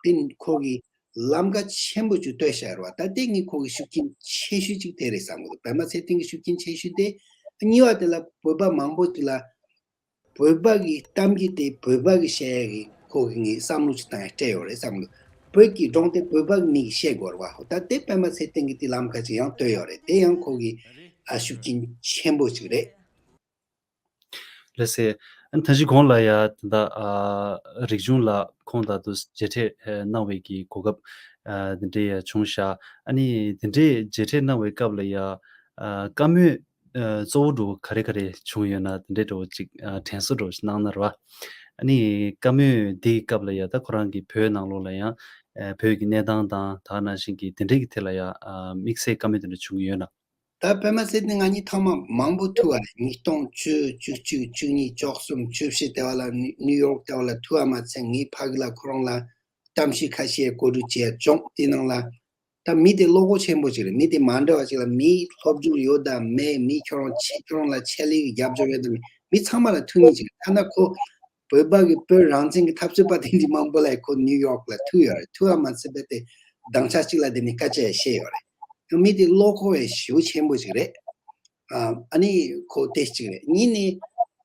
དེ་ཁོ་གི་ལམ་ཁ་ཆེན་པོ་ཅིག་བཏོད་བཞག་རེད་བ། ད་དེ་ངས་ཁོ་གི་ཤུགས་རྐྱེན་ཆེ་ཤོས་ཅིག་དེ་རེད་བསམ་གི་འདུག་པད་མ་ཚེ་བརྟན་གྱི་ཤུགས་རྐྱེན་ཆེ་ཤོས་དེ། གཉིས་པ་དེ་ལ་བོད་པ་མང་པོ་ཅིག་ལ། བོད་པ་གི་གཏམ་རྒྱུད་དེ་བོད་པ་གི་བཤད་ཡ་གི་ཁོ་གི་ངས་བསམ་བློ་ཅིག་བཏང་ཡ་སྤྲད་ཡོད་རེད་བསམ་གི་འདུག་བོད་ཀྱི་སྒྲུང་དེ་བོད་པ་གི་མི་གི་བཤད་དགོས་རེད་བ། ད་དེ་པད་མ་ཚེ་བརྟན་གི་དེ་ལམ་ཁ་ཅིག་ཡང་བཏོད་ཡོད་རེད། དེ་ཡང་ཁོ་གི་ཨ་ཤུགས་རྐྱེན་ཆེན་པོ་ཅིག་རེད། ལགས་སེ། ཨ་ནི་ད་ཅི་གོང་ལ་ཡ་ད་ལྟ་ཨ་རིག་གཞུང་ལགས་ཁོང་དང་དུ་མཇལ་འཕྲད་ཨ་གནང་བའི་གི་གོ་སྐབས་ཨ་དེ་འདྲའི་ཡ་བྱུང་ཤག་ཨ་ནི་དེ་འདྲའི་མཇལ་འཕྲད་གནང་བའི་སྐབས་ལ་ཡ་ཨ་བཀའ་མོལ་ཨ་གཙོ་བོ་འདྲ་བོ་ག་རེ་ག་རེ་བྱུང་ཡོད་ན་དེ་འདྲའི་འདྲ་བོ་ཅིག་ཨ་དྲན་གསོ་འདྲ་བོ་ཞིག་གནང་ན་རེད་བ། ཨ་ནི་བཀའ་མོལ་འདིའི་སྐབས་ལ་ཡ་ད་ཁོ་རང་གི་བོད་ནང་ལོགས་ལ་ཡང་ཨ་བོད་ཀྱི་གནས་སྟངས་དང་ད་ག་ནང་བཞིན་གྱི་དེ་འདྲའི་གི་ཐད་ལ་ཡ་ཨ་དམིགས་བསལ་བཀའ་མོལ་དེ་འདྲ་བྱུང་གི་ཡོད་ན། ད་པད་མ་ཚེ་བརྟན་ང་གཉིས་ཐེངས་མ་མང་པོ་ཐུག་པ་རེད། ཉིས་སྟོང་བཅུ། བཅུ་གཅིག། བཅུ་གཉིས། བཅུ་གསུམ། བཅུ་བཞི་དེ་བ་ལ་ནིའུ་ཡོག་དེ་བ་ལ་ཐུག་པ་མ་ཚད་ངས་ཕ་གི་ལ་ཁོ་རང་ལ་གཏམ་བཤད་ཁ་ཤས་གོ་སྒྲིག་བྱས་བྱུང་། དེ་ནང་ལ་ད་མི་དེ་བློ་ཁོག་ཆེན་པོ་ཅིག་རེད། མི་དེ་མ་འདྲ་བ་ཅིག་ལ་མི་སློབ་སྦྱོང་ཡོད་དང་མེད། མི་ཁྱོད་རང་ཆེ་ཁྱོད་རང་ལ་ཆེད་ལས་ཀྱི་རྒྱབ་སྐྱོར་ཡོད་དང་མེད། མི་ཚང་མ་ལ་ཐུག་མཁན་ཅིག་རེད། ཐ་ན་ཁོ་བོད་པ་གི་བོད་རང་བཙན་གྱི་འཐབ་རྩོད་པ་དེ་འདྲ་མང་པོ་ལ་ཁོ་ནིའུ་ཡོག་ལ་ཐུག་ཡོད་རེད། ཐུག་པ་མ་ཚད་པ་དེ་སྡིངས་ཆ་གཅིག་ལ་བསྡད་ནས་སྐད་ཆ་ཡང་བཤད་ཡོད་རེད། ཡང་མི་དེ་བློ་ཁོག་ཡང་ཞེ་པོ་ཆེན་པོ་ཞིག་རེད། ཨ་ཨ་ནི་ཁོ་དེ་གཅིག་རེད། གཉིས་ནི་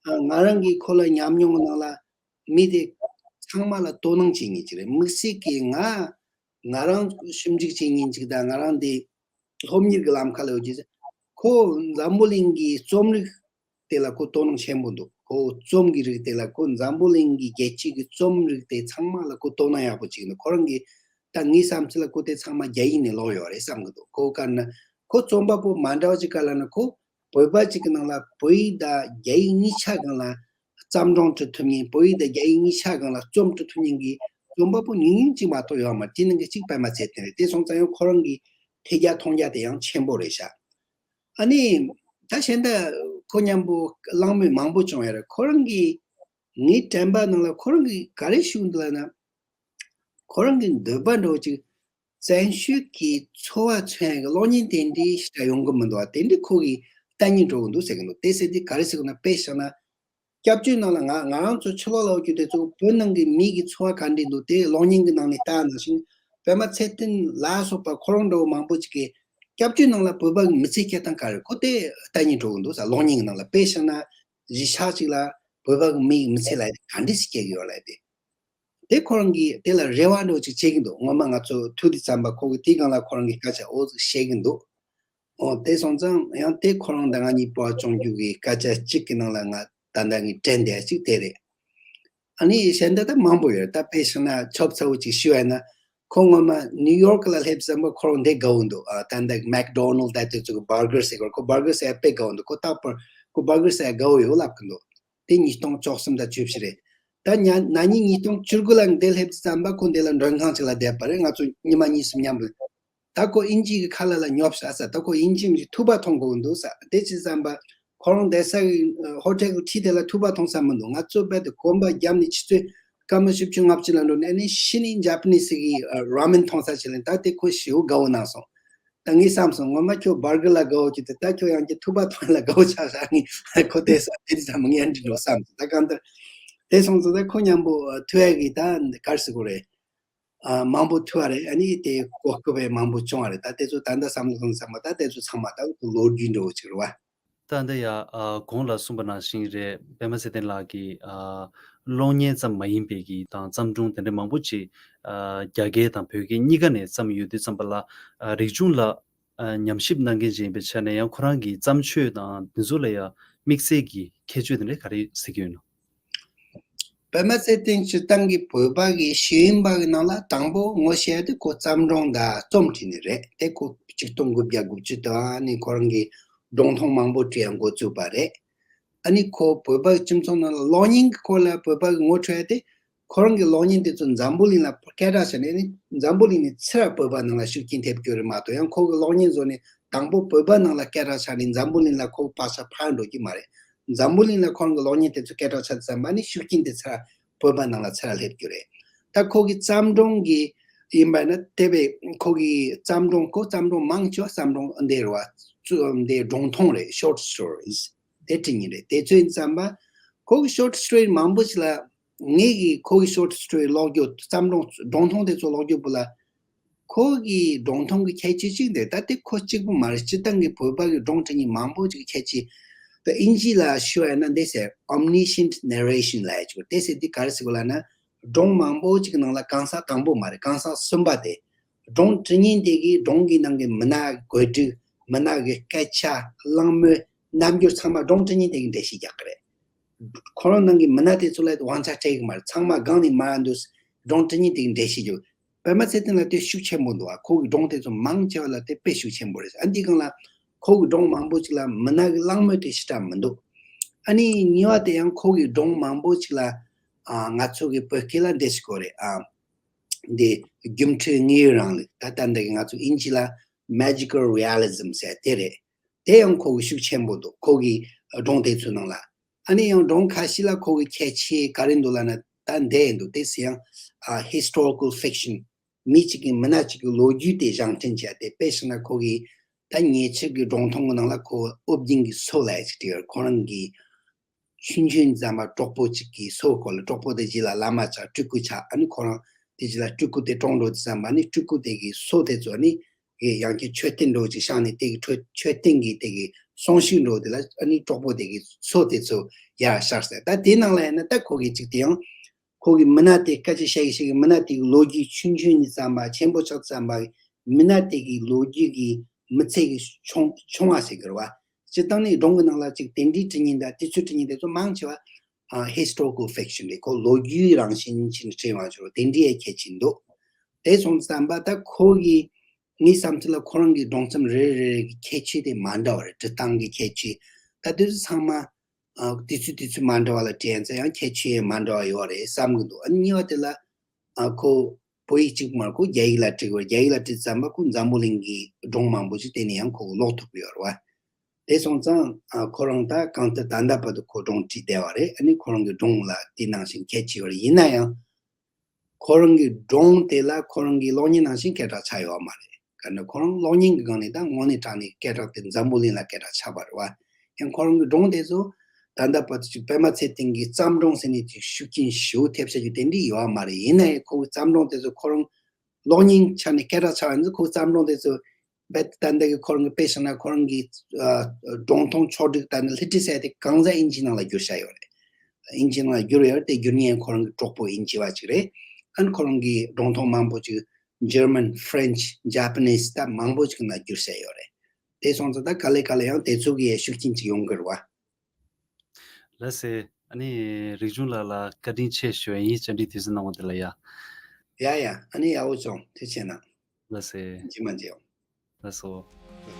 ཨ་ང་རང་གིས་ཁོ་ལ་ཉམས་མྱོང་གི་ནང་ལ་མི་དེ་ཚང་མ་ལ་དོ་སྣང་བྱེད་མཁན་ཅིག་རེད། དམིགས་བསལ་གྱིས་ང་ང་རང་ཞིབ་འཇུག་བྱེད་མཁན་ཅིག་དང་ང་རང་དེ་སློབ་གཉེར་གྱི་ལམ་ཁ་ལ་ཡོད་ཀྱི་ཁོ་འཛམ་བུ་གླིང་གི་རྩོམ་རིག་དེ་ལ་ཁོ་དོ་སྣང་ཆེན་པོ་འདུག་ཁོ་རྩོམ་གྱི་རིགས་དེ་ལ་ཁོ་འཛམ་བུ་གླིང་གི་རྒྱལ་སྤྱི་གི་རྩོམ་རིག་དེ་ཚང་མ་ལ་ཁོ་དོ་སྣང་ཡག་པོ་བྱེད་ཀྱི་འདུག་ཁོ་རང་གིས་ད་ངའི་བསམ་ཚུལ་ལ་ཁོ་དེ་ཚང་མ་རྒྱ་ཡིག་ནས་ཀློག་ཡོད་རེད་བསམ་གྱི་འདུག་ཁོ་ག་ན་ཁོ་རྩོམ་པ་པོ་མ་འདྲ་བ་ཅིག་ག་ལ་ན་ཁོ་བོད་པ་ཅིག་གི་ནང་ལ་བོད་ཡིག་དང་རྒྱ་ཡིག་གཉིས་ཆ་སྒང་ལ་བརྩམས་སྒྲུང་འབྲི་ཐུབ་མཁན། བོད་ཡིག་དང་རྒྱ་ཡིག་གཉིས་ཆ་སྒང་ལ་རྩོམ་འབྲི་ཐུབ་མཁན་གྱི་རྩོམ་པ་པོ་ཉུང་ཉུང་ཅིག་མ་གཏོགས་ཡོད་མ་རེད། དེ་ནང་གི་གཅིག་པད་མ་ཚེ་བརྟན་རེད། དེ་སོང་ཙང་ཡང་ཁོ་རང་གི་ཐེ་རྒྱ་མཐོང་རྒྱ་དེ་ཡང་ཆེན་པོ་རེད་ཤག་ཨ་ནི་ད་གཞན་དག་ཁོ་མཉམ་པོ་གླེང་མོལ་མང་པོ་བྱུང་ཡོད་རེད། ཁོ་རང་གི་ངའི་དྲན་པ་ནང་ལ་ཁོ་རང་གིས་ག་རེ་ཞུ་འདུག་ལབ་ན། ཁོ་རང་གི་འདོད་པ་འདྲ་བོ་ཅིག་བཙན་བྱོལ་གྱི་འཚོ་བ་མཚོན་ཡག་གི་གློག་བརྙན་དེ་འདྲའི་ཞིག་ཡོང་གི་མི་འདུག་བ། དེ་འདྲའི་ཁོ་གིས་ལྟ་སྙིང་འདོད་ཀྱི་འདུག་ཟེར་གྱི་འདུག་དེ་ཟེར་དུས་ག་རེ་ཟེར་གྱི་འདུག་དཔེ་བཞག་ན། སྐྱབས་བཅོལ་ནང་ལ་ང་ང་རང་ཚོ་ཕྱི་ལོགས་ལ་ཡོད་རྒྱུ་དེ་ཚོ་བོད་ནང་གི་མི་གི་འཚོ་བ་ག་འདྲ་འདུག་དེ་གློག་བརྙན་གྱི་ནང་ནས་ལྟ་ནང་བཞིན། པད་མ་ཚེ་བརྟན་ལ་སོགས་པ་ཁོ་རང་འདྲ་བོ་མང་པོ་ཅིག་གིས་སྐྱབས་བཅོལ་ནང་ལ་བོད་པ་གི་མི་ཚེ་སྐྱེལ་སྟངས་ག་རེ་ཁོ་དེ་ལྟ་སྙིང་འདོད་ཀྱི་འདུག་ས། གློག་བརྙན་གྱི་ནང་ལ་དཔེ་བཞག་ན་གཞིས་ཆགས་ཅིག་ལ་བོད་པ་གི་མི་གི་མི་ཚེ་ལ་ག་འདྲ་ཞིག་སྐྱེལ་གྱི་ཡོད་ལབ་དེ། དེ་ཁོ་རང་གིས་དེ་ལ་རེ་བ་འདྲ་བོ་ཅིག་བྱེད་ཀྱི་འདུག་ངོ་མ་ང་ཚོ་ཐུག་དུས་ཙམ་པ་ཁོ་གིས་དེའི་སྒང་ལ་ཁོ་རང་གིས་སྐད་ཆ་འོ་ཙམ་བཤད་ཀྱི་འདུག་འོ་དེ་སོང་ཙང་ཡང་དེ་ཁོ་རང་དང་ང་གཉིས་སྤོ་བ་བྱུང་རྒྱུ་གི་སྐད་ཆ་གཅིག་གི་ནང་ལ་ང་ད་ལྟ་ངས་དྲན་བསྡད་ཡ་གཅིག་དེ་རེད། ཨ་ནི་གཞན་དག་ད་མང་པོ་ཡོད། ད་དཔེ་བཞག་ན་ཆོབ་ཚ་བོ་ཅིག་ཞུ་བ་ཡིན་ན། ཁོ་སྔོན་མ་ནིའུ་ཡོག་ལ་སླེབས་ཙམ་པ་ཁོ་རང་དེ་དགའ་བོ་འདུག་ཨ་ད་ལྟ་མེག་ཌོ་ནལ་ད་དེ་ཚོ་གི་བར་གར་ཟེར་གི་རེད། ཁོ་བར་གར་ཟ་ཡ་དཔེ་དགའ་བོ་འདུག་ཁོ་རྟག་པར་ཁོ་བར་གར་ཟ་ཡ་དགའ་བོ་ཡོད་ལབ་གི་འདུག་དེ་ཉིས་སྟོང་བཅུ་གསུམ་དང་བཅུ་བཞི་རེད། ད་ཉ་ན་ནིང་ཉིས་སྟོང་བཅུ་དགུ་ལ་འདིར་སླེབས་ཙམ་པ་ཁོ་འདི་ལ་མགྲོན་ཁང་ཅིག་ལ་བསྡད་པ་རེད། ང་ཚོ་ཉི་མ་གཉིས་གསུམ་མཉམ་དུ། ད་ཁོ་དབྱིན་ཇི་གི་ཁ་ལག་ལ་ཉོབ་ཤག་ཟེར། ད་ཁོ་དབྱིན་ཇི་མི་ཤེས་ཐུག་པ་འཐུང་དགོས་འདུག་ཟེར། དེ་ཅི་ཙམ་པ་ཁོ་རང་བསྡད་ས་གི་ཧོ་ཊེལ་གི་འཁྲིས་དེ་ལ་ཐུག་པ་འཐུང་ས་མི་འདུག་ང་ཚོ་རྦད་དེ་གོམ་པ་བརྒྱབ་ནས་ཆུ་ཚོད་སྐར་མ་བཞི་བཅུ་ལྔ་བཅུ་ལ་འགྲོ་ནས་ཨ་ནི་གཞི་ནས་ཇ་པ་ནི་སི་གི་ར་མེན་འཐུང་ས་ཅིག་ལ། ད་དེ་ཁོ་ཞེ་པོ་དགའ་བོ་གནང་སོང་། ད་ངས་བསམ་སོང་། ངོ་མ་ཁྱོད་བར་གར་ལ་དགའ་བོ་ཅིག་དེ་ད་ཁྱོད་ཡང་ཁྱོད་ཐུག་པ་འཐུང་ལ་དགའ་བོ་ཆགས་ཤག་ངས་ཁོ་དེ་ས་དེ་དེ་ཙམ་ངས་འདྲི་འགྲོ་བསམ་སོང་། ད་གང་ལྟར་དེ་སོང་ཙང་ད་ཁོ་མཉམ་པོ་ཐུག་ཡ་གི་ད་ག་རེ་ཟེར་དགོས་རེད། ཨ་མང་པོ་ཐུག་པ་རེད། ཨ་ནི་དེ་གོ་སྐབས་བས་མང་པོ་བྱུང་བ་རེད། ད་དེ་ཚོ་ད་ལྟ་བསམ་བློ་གཏོང་བསམ་པ་ད་དེ་ཚོ་ཚང་མ་ད་ལོ་རྒྱུས་འདྲ་བོ་ཅིག་རེད་བ། ད་ལྟ་ཡ་ཨ་གོང་ལ་གསུངས་པ་ནང་བཞིན་རེད། པད་མ་ཚེ་བརྟན་ལགས་ཀྱིས་ཨ་གློག་བརྙན་ཙམ་མ་ཡིན་པའི་གི་དང་བརྩམས་སྒྲུང་དེ་འདྲ་མང་པོ་ཅིག་ཨ་རྒྱ་སྐད་དང་བོད་སྐད་གཉིས་ཀ་ནས་བརྩམས་ཡོད་དུས་ཙམ་པ་ལ་ཨ་རིག་གཞུང་ལ་ཨ་ཉམས་ཞིབ་གནང་མཁན་ཅིག་ཡིན་པའི་ཆ་ནས་ཡང་ཁོ་རང་གི་བརྩམས་ཆོས་དང་དེ་ཚོ་ལ་ཡ་དམིགས་བསལ་གྱི་ཁྱད་ཆོས་དེ་འདྲ་ག་རེ་གཟིགས་ཀྱི་ཡོད་ན། པད་མ་ཚེ་བརྟན་སྤྱིར་བཏང་གི་བོད་པ་གི་ཤེས་ཡོན་པ་གི་ནང་ལ་དང་པོ་ངོ་ཤེས་ཡ་དེ་ཁོ་བརྩམས་སྒྲུང་དང་རྩོམ་བྲིས་ནི་རེད། དེ་ཁོ་ཆིག་སྟོང་དགུ་བརྒྱ་དགུ་བཅུ་དང་ཨ་ནི་ཁོ་རང་གི་སྒྲུང་ཐུང་མང་པོ་བྲིས་ཡ་འགོ་བཙུགས་པ་རེད། ཨ་ནི་ཁོ་བོད་པ་གི་སྤྱི་ཚོགས་ནང་ལ་གློག་བརྙན་གི་སྐོར་ལ་བོད་པ་གི་ངོ་འཕྲོད་ཡ་དེ་ཁོ་རང་གི་གློག་བརྙན་དེ་ཚོ་འཛམ་བུ་གླིང་ལ་སྐད་གྲགས་ཆགས་ནས་ཨ་ནི་འཛམ་བུ་གླིང་ནས་ཚུར་བོད་པ་ནང་ལ་ཤུགས་རྐྱེན་ཐེབས་རྒྱུ་རེད་མ་གཏོགས་ཡང་ཁོ་གི་གློག་བརྙན་བཟོ་ནས་དང་པོ་བོད་པ་ནང་ལ་སྐད་གྲགས་ཆགས་ནས་འཛམ་བུ་གླིང་ལ་ཁོ་ཕར་ཆ་ཕར་འགྲོ་རྒྱུ་མ་རེད། འཛམ་བུ་གླིང་ལ་ཁོ་རང་གི་གློག་བརྙན་དེ་ཚོ་སྐད་གྲགས་ཆགས་ཙམ་པ་ནི་ཤུགས་རྐྱེན་དེ་ཚུར་བོད་པ་ནང་ལ་ཚུར་སླེབས་རྒྱུ་རེད། ད་ཁོ་གི་བརྩམས་སྒྲུང་གི་ཡིན་པ་ན་དེ་བས་ཁོ་གི་བརྩམས་སྒྲུང་ཁོ་བརྩམས་སྒྲུང་མང་ཆེ་བ་བརྩམས་སྒྲུང་འདི་རེད་བ། འདི་སྒྲུང་ཐུང་རེད། short stories དེ་བྲིས་ནི་རེད། དེ་ཚོ་ཡིན་ཙམ་པ་ཁོ་གི་short story མང་པོ་ཞིག་ལ་ངས་གི་ཁོ་གི་short story ཀློག་རྒྱུ་བརྩམས་སྒྲུང་སྒྲུང་ཐུང་དེ་ཚོ་ཀློག་རྒྱུ་བུ་ལ། ཁོ་གི་སྒྲུང་ཐུང་གི་ཁྱད་ཆོས་གཅིག་འདི་ད་དེ་ཁོ་གཅིག་པུ་མ་རེད། སྤྱིར་བཏང་གི་བོད་པ་གི་སྒྲུང་འབྲི་མཁན་མང་པོ་ཅིག་གི་ཁྱད་ཆོས། ད་དབྱིན་ཇི་ལ་ཞུ་བ་ཡིན་ན་འདི་ཟེར་omniscient narration ལབ་ཡ་ཅིག་དེ་ཟེར་དུས་ག་རེ་ཟེར་དགོས་ལབ་ན། སྒྲུང་མང་པོ་ཅིག་གི་ནང་ལ་གང་ཟག་དང་པོ་མ་རེད། གང་ཟག་གསུམ་པ་དེ། སྒྲུང་འབྲི་མཁན་དེ་གིས་སྒྲུང་གི་ནང་གི་མི་སྣ་དགོད་སྒྲིག་མི་སྣ་གི་སྐད་ཆ། གླེང་མོལ། རྣམ་འགྱུར་ཚང་མ་སྒྲུང་འབྲི་མཁན་དེ་གིས་འགྲེལ་བཤད་རྒྱག་གི་རེད། ཁོ་རང་ནང་གི་མི་སྣ་དེ་ཚོ་ལ་དབང་ཆ་སྤྲད་གི་མ་རེད། ཚང་མ་སྒང་ནས་མར་འདུག་སྒྲུང་འབྲི་མཁན་དེ་གིས་འགྲེལ་བཤད་རྒྱག་པད་མ་ཚེ་བརྟན་ལ་དེ་ཤུགས་ཆེན་པོ་འདུག་ཨ་ཁོ་གི་སྒྲུང་དེ་ཚོ་མང་ཆེ་བ་ལ་དེ་དཔེ་ཤུགས་ཆེན་པོ་རེད། ཨ་འདི་སྒང་ལ་ཁོ་གི་སྒྲུང་མང་པོ་ཅིག་ལ་མི་སྣ་གི་གླེང་མོལ་དེ་ཞེ་དྲག་མི་འདུག་ཨ་ནི་གཉིས་པ་དེ་ཡང་ཁོ་གི་སྒྲུང་མང་པོ་ཅིག་ལ་ཨ་ང་ཚོ་གི་བོད་སྐད་ལ་འདི་ཞིག་གོ་རེད། ཨ་འདི་སྒྱུ་འཕྲུལ་དངོས་ཡོད་རང་ལུགས། ད་ལྟ་འདི་གི་ང་ཚོ་དབྱིན་ཇི་ལ་magical realism ཟེར་དེ་རེད། དེ་ཡང་ཁོ་གི་ཤུགས་ཆེན་པོ་འདུག་ཁོ་གི་སྒྲུང་དེ་ཚོའི་ནང་ལ། ཨ་ནི་ཡང་སྒྲུང་ཁ་ཤས་ལ་ཁོ་གི་ཁྱད་ཆོས་ག་རེ་འདུག་ལབ་ན་ད་འདི་ཡིན་འདུག་དེ་སུ་ཡང་ཨ་historical fiction མི་གཅིག་གི་མི་སྣ་གཅིག་གི་ལོ་རྒྱུས་དེ་བཞེངས་སྐྲུན་བྱས་ཏེ། དཔེ་བཞག་ན་ཁོ་གི་ད་ཉེ་ཆར་གི་སྒྲུང་ཐུང་གི་ནང་ལ་ཁོ་ཨོ་རྒྱན་གྱི་སོ་ལབ་ཡ་ཅིག་བྲིས་ཡོད། ཁོ་རང་གི་ ཆུང་ཆུང་ཙམ་པ་གྲོགས་པོ་གཅིག་གི་སྲོག་སྐོར་ལ། གྲོགས་པོ་དེ་རྗེས་ལ་བླ་མ་ཆགས། སྤྲུལ་སྐུ་ཆགས། ཨ་ནི་ཁོ་རང་དེ་རྗེས་ལ་སྤྲུལ་སྐུ་དེ་གྲོངས་འགྲོ་དུས་ཙམ་པ་ནི་སྤྲུལ་སྐུ་དེ་གི་སྲོག་དེ་ཚོ་ནི་ཡང་བསྐྱར་མཆོད་རྟེན་འདྲ་བོ་ཅིག་བཞེངས་ནས་དེ་གི་མཆོད་མཆོད་རྟེན་གྱི་དེ་གི་གསོན་བཞེས་འདྲ་བོ་དེ་ལ་ཨ་ནི་གྲོགས་པོ་དེ་གི་སྲོག་དེ་ཚོ་ཡར་ཤར་ཟེར། ད་དེ་ནང་ལ་ཡིན་ན་ད་ཁོ་གི་ཅིག་དེ་ཡང་ཁོ་གི་མི་སྣ་དེ་སྐད་ཆ་བཤད་ཀྱི་བཤད་ཀྱི་མི་སྣ་དེ་གི་ལོ་རྒྱུས་ཆུང་ཆུང་ནས་བརྩམས་པ་ཆེན་པོ་ཆགས་བརྩམས་པ་མི་སྣ་དེ་གི་ལོ་རྒྱུས་ཀྱི་མི་ཚེ་གི་ཆུང་ཆུང་བ་ཟེར་གི་རེད་བ། སྤྱིར་བཏང་ནས་སྒྲུང་གི་ནང་ལ་ཅིག་དེ་འདྲའི་བྲིས་མཁན་དང་དེ་ཚོའི་བྲིས་མཁན་དེ་ཚོ་མང་ཆེ་བ་ཨ་historical fiction རེད། ཁོ་ལོ་རྒྱུས་རང་བཞིན་ཅན་བྲིས་པ་ཅིག་རེད། དེ་འདྲའི་ཁྱད་ཆོས་འདུག་དེ་སོང་ཙམ་པ་ད་ཁོ་གི་ངའི་བསམ་ཚུལ་ལ་ཁོ་རང་གི་སྒྲུང་རྩོམ་རེ་རེ་རེ་གི་ཁྱད་ཆོས་དེ་མ་འདྲ་བ་རེད། འབྲི་སྟངས་ཀྱི་ཁྱད་ཆོས། ད་དེ་ཚོ་ཚང་མ་ཨ་དུས་ཚོད་དུས་ཚོད་མ་འདྲ་བ་ལ་བྲིས་ཡིན་ཙང་ཡང་ཁྱད་ཆོས་མ་འདྲ་བ་ཡོད་རེད་བསམ་གི་འདུག་ཨ་ནི་གཉིས་པ་དེ་ལ་ཨ་ཁོ་བོད་ཡིག་གཅིག་མ་རེད། ཁོ་རྒྱ་ཡིག་ལ་བྲིས་པ་རེད། རྒྱ་ཡིག་ལ་བྲིས་ཙམ་པ་ཁོ་འཛམ་བུ་གླིང་གི་སྒྲུང་མང་པོ་ཞིག་དེ་ནས་ཡང་ཁོ་ཀློག་ཐུབ་ཀྱི་ཡོད་རེད་བ། དེ་སོང་ཙང་ཨ་ཁོ་རང་ད་གང་ལྟར་ད་ལྟ་བར་དུ་ཁོ་སྒྲུང་བྲིས་བསྡད་པ་རེད། ཨ་ནི་ཁོ་རང་གི་སྒྲུང་ལ་དེ་ནང་བཞིན་ཁྱད་ཆོས་ཡོད་རེད། ཡིན་ན་ཡང་ཁོ་རང་གི་སྒྲུང་དེ་ལ་ཁོ་རང་གི་གློག་བརྙན་ནང་བཞིན་སྐད་གྲགས་ཆགས་ཡོད་མ་རེད། ག་ནི་ཁོ་རང་གློག་བརྙན་གྱི་སྒང་ནས་ད་དངོས་གནས་དྲང་གནས་སྐད་གྲགས་དེ་འཛམ་བུ་གླིང་ལ་སྐད་གྲགས་ཆགས་པ་རེད་བ། ཡང་ཁོ་རང་གི་སྒྲུང་དེ་ཚོ་ད་ལྟ་བར་དུ་ཅིག་པད་མ་ཚེ་བརྟན་གྱི་བརྩམས་སྒྲུང་ཟེར་ནས་ཅིག་ཤུགས་རྐྱེན་ཞེ་པོ་ཐེབས་ས་རྒྱུ་དེ་འདྲ་ཡོད་མ་རེད། ཡིན་ན་ཡང་ཁོ་གི་བརྩམས་སྒྲུང་དེ་ཚོ་ཁོ་རང་གློག་བརྙན་ཆ་ནས་སྐད་གྲགས་ཆགས་པ་ཡིན་ཙང་ཁོ་གི་བརྩམས་སྒྲུང་དེ་ཚོ་རྦད་དེ་ད་ལྟ་གི་ཁོ་རང་གི་དཔེ་བཞག་ན་ཁོ་རང་གི་ཨ་སྒྲུང་ཐུང་ཕྱོགས་བསྒྲིགས་ད་ནི་ལི་ཊི་རེ་སི་དེ་གང་ཟག་ཨིན་ཇི་ནང་ལ་བསྒྱུར་བཞག་ཡོད་རེད། ཨིན་ཇི་ནང་ལ་བསྒྱུར་ཡོད་རེད། དེ་བསྒྱུར་མཁན་ཁོ་རང་གི་གྲོགས་པོ་ཨིན་ཇི་བ་ཅིག་རེད། ཨ་ནི་ཁོ་རང་གི་སྒྲུང་ཐུང་མང་པོ་ཅིག་German, French, Japanese ད་མང་པོ་ཅིག་ནང་བསྒྱུར་བཞག་ཡོད་རེད། དེ་སོང་ཙང་ད་ག་ལེ་ག་ལེ་ཡང་དེ་ཚོ་གི་ཤུགས་རྐྱེན་ཅིག་ཡོང་གི་རེད་བ། ལགས་སེ། ཨ་ནི་རིག་འབྱུང་ལགས་ལ་བཀའ་དྲིན་ཆེ་ཞུ་ཡ་ཡིན། བཅར་འདྲི་དུས་ཚོད་གནང་བ་དེ་ལ་ཡ། ཡ་ཡ། ཨ་ནི་ཡག་པོ་བྱུང་། ཐུགས་རྗེ་གནང་། ལགས་སེ། ཇི་མ་ཇི་ཡོང་། ལགས་སོ།